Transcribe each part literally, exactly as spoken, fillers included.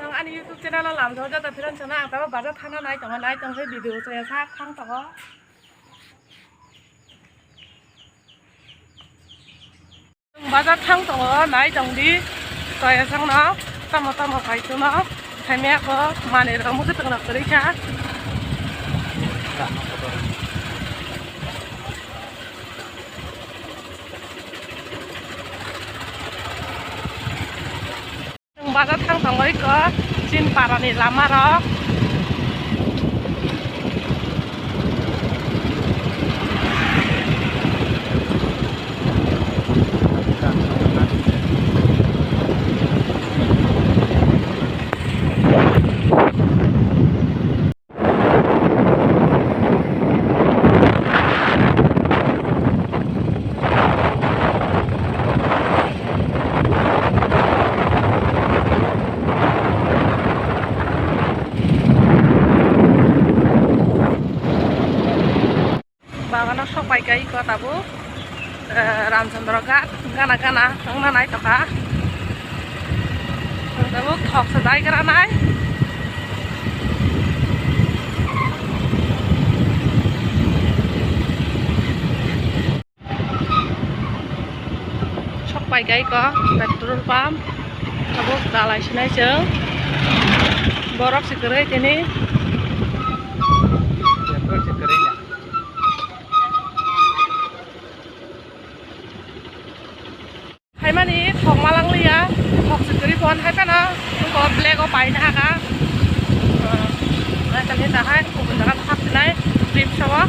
Ang ani YouTube channel o lamjao jata phiran sana ang tabo bazar thana nai tongo, nai tongwi video chaya sak thang tongo. Bazar thang tongo, nai tongdi. Chaya sakno tamo tamo kaichuna. Thaimya ko manwi rok muchung tongna kwrwi kha. Chwng bazar thang tongo iko chini parani lama rok. Bagano sok pai kai ko tabuk, eh, Ramchandra Ghat gana gana wngna nai tokha. Tabuk thok se dai gra nai. Sok pai kai ko petrol pump. Tabuk dalai sinai chwng. Borok se kwrwi tini. Petrol se kwrwi na. Phaimani thok malang liya, thok se kwrwi phone hai phano, nokho black o paina haka. Naikhe tahai kubun jaga thap sinai, trip sawa.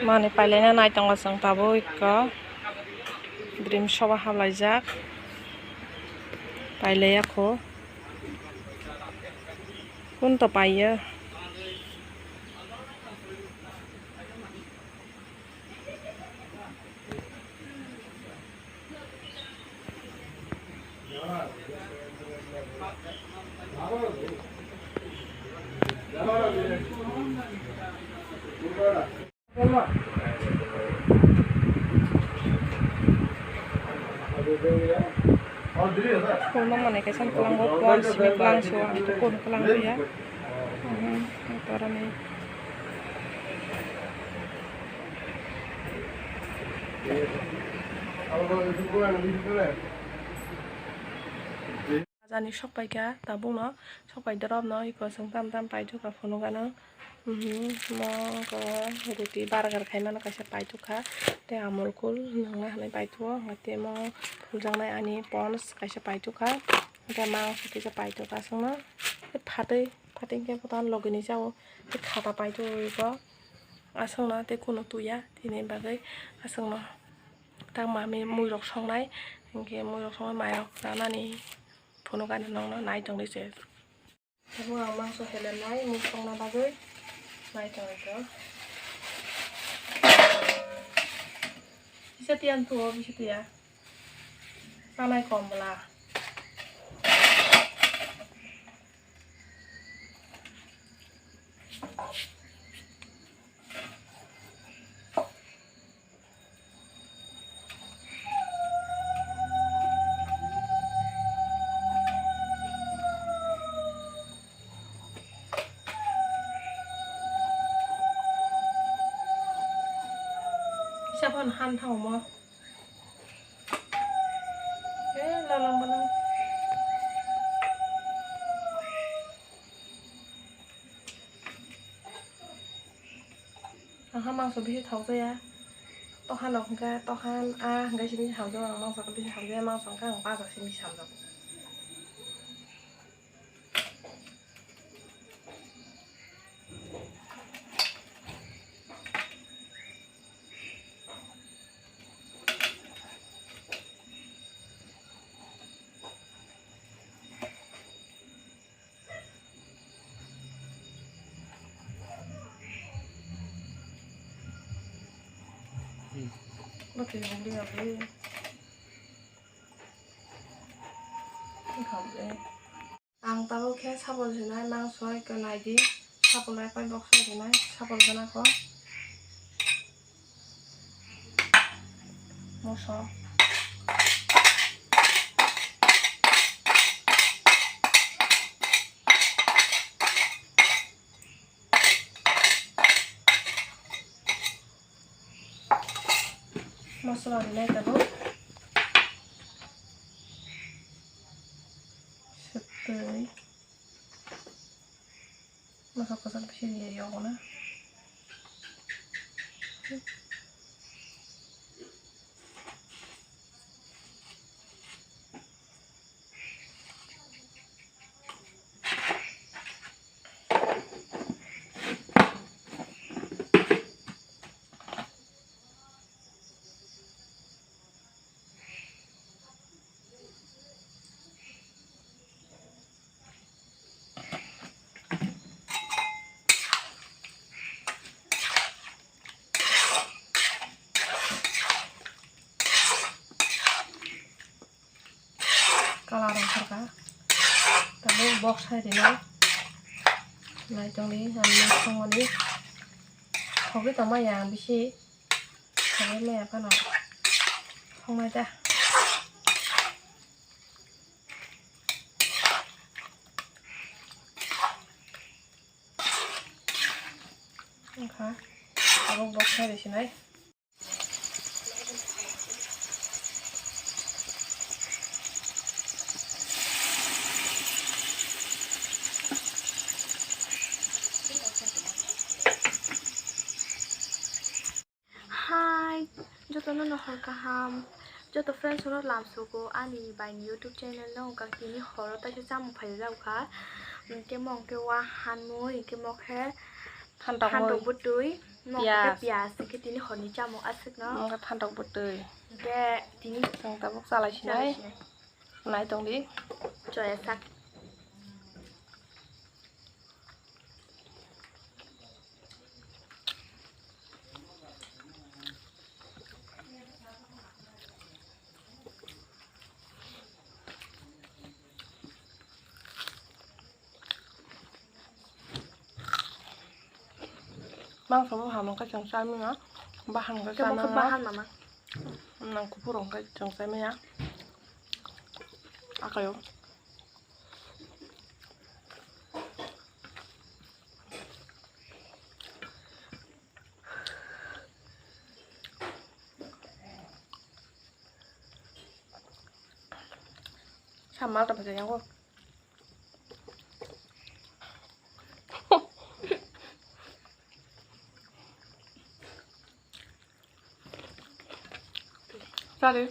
Mani pailaina nai tongo chwng tabuk iko. Dream shop o hablaijak. Pailaiya kho. Kun to paiya. Phone no mane kaisa kwlango, phone simi kwlang se o, ang to phone kwlang ya. Mhm, ang to aro ni. Ajani sok paikha, tabukno sok pai dorop no iko chwng tam tam paithokha phunukgano. Mhm, mo wngkha ruti burger khaimano kaisa paithokha, tei Amul Cool nungna hinwi paithogo, hwnkhe tei mo phuljaknai ani Pond's kaisa paithokha, hwnkhe mangso kisa paithokha aswkno, tei phatwi, phatwi hwnkhe botan logini jao tei khata paithogo iko. Aswkno tei kunu tuya, tini bagwi aswkno tangma mi muirok songnai, hinkhe muirok songnai mairok ranani phunukgani nokno nai tongdi se. Tabuk ang mangso helenai mui songna bagwi nai tongdi se. Bisa tiya wngthuo, bisa tiya. Chanai kom bwla. Kisa phano han thango mo. Eh, lalang balang. Aha mangso bisi thok jaya. Tohan rok hwnkhe tohan a hwnkhe simi hamjak, ang mangso bisi hamjaya, mangso hwnkhe ang baja simi hamjak. Bwtwi hwnwi abwi. Ang tabuk khe sabul sinai mangso eko naidi. Sabul ekoi box rinai sabul gana ko. Moso. Masala rinai tabuk. Sotwi. Masala kwchak bisi riya yokna. Colour rok thorkha. Tabuk bok sai rina. Naitongni ang songmani. Thogwi tongmani ang bisi. Thogwi maya phano. Thongmai da. Wngkha. Tabuk bok sai risinai. Hai, jotono no hor kaham. Joto friends rok lamsogo ani bai ni YouTube channel no wngkha tini horo taisa chamung phaijak kha. Hwnkhe mo hwnkhe wahan mui, hwnkhe mo khe Phantok phantok mui. Bwtwi, mo hwnkhe piyaj. Piyaj, hwnkhe tini horni chamung aswkno. Mo hwnkhe phantok bwtwi. Hwnkhe tini chwng tabuk chalai sinai. Chalai sinai. Nai tongdi. Choya sak. Mangso buphang hwnkhe chwng chamanya, bahan hwnkhe chamanya. Bahan mama. Nang kuphur hwnkhe chwng chamanya. Akayo. Sama ta pakai yang ko. Sorry.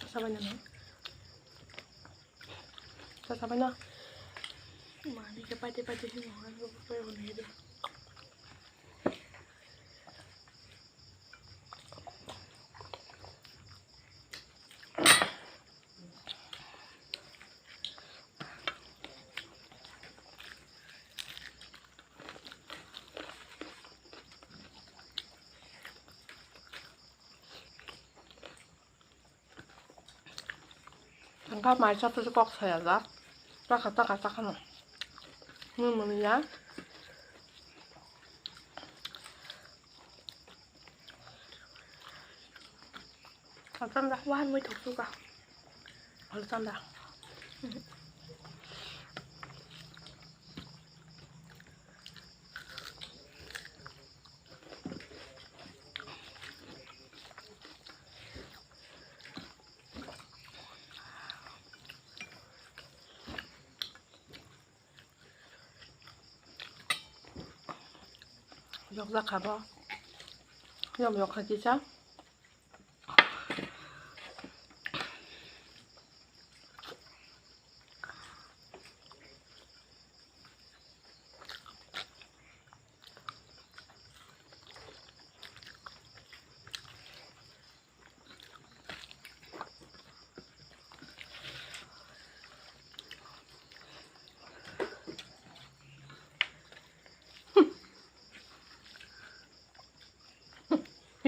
Sabai nang. Sabai na. Ma, ni ke pate pate hin mo han ko pa ko ni de. Tangka mai chapsa kok saya jak. Taka taka taka no. Mui muni ya. Alsam da. Wahan mui thok suka. Alsam da. Yokjak kha bo. Yom yok kha kisa.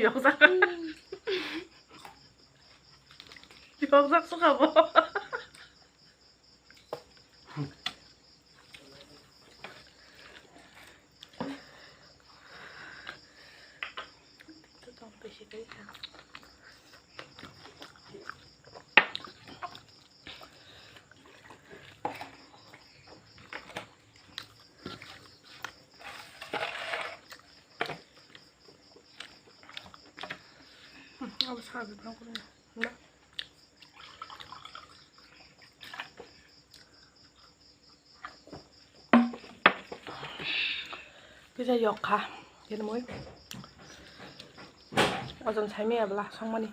Yokjak. Yokjak sukha bo. Abo sa bwkha khe na. Kisa yok kha, kene mui. Ojon saimaya bwla songmani.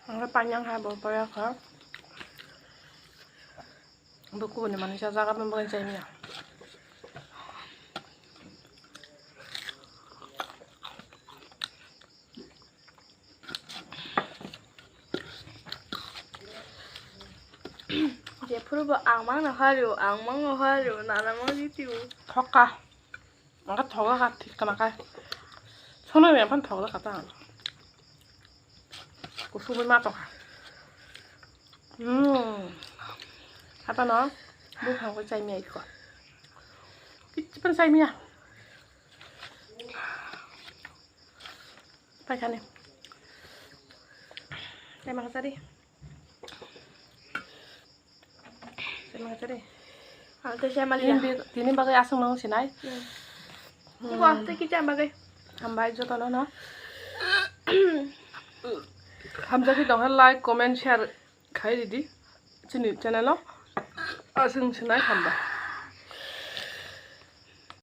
Ang painang ha bo paya kha. Bo kubuni manwi cha jaga bo bagwi chai manya. Jephuru bo ang mangno hario, ang mangno hario, nana mang jitio. Thokka. Angkhe thokjak kha, thik kana khe. Sonai bai aphano thokjak kha ta. Kusubui ma tongkha. Hmm. Aphano buphang bai chai manya iko. Kichiphan chai manya. Paikha ni. Tei mangsa di. Tei mangsa di. Ang tei sama Tini liya. bi-, tini bagwi aswk nang sinai. Hmm. Hmm. Bo tei kicha bagwi. Hambai jotono no. Hamjagwi tongkha, like, comment, share khai ridi chini channel o. Aswk sinai hambai.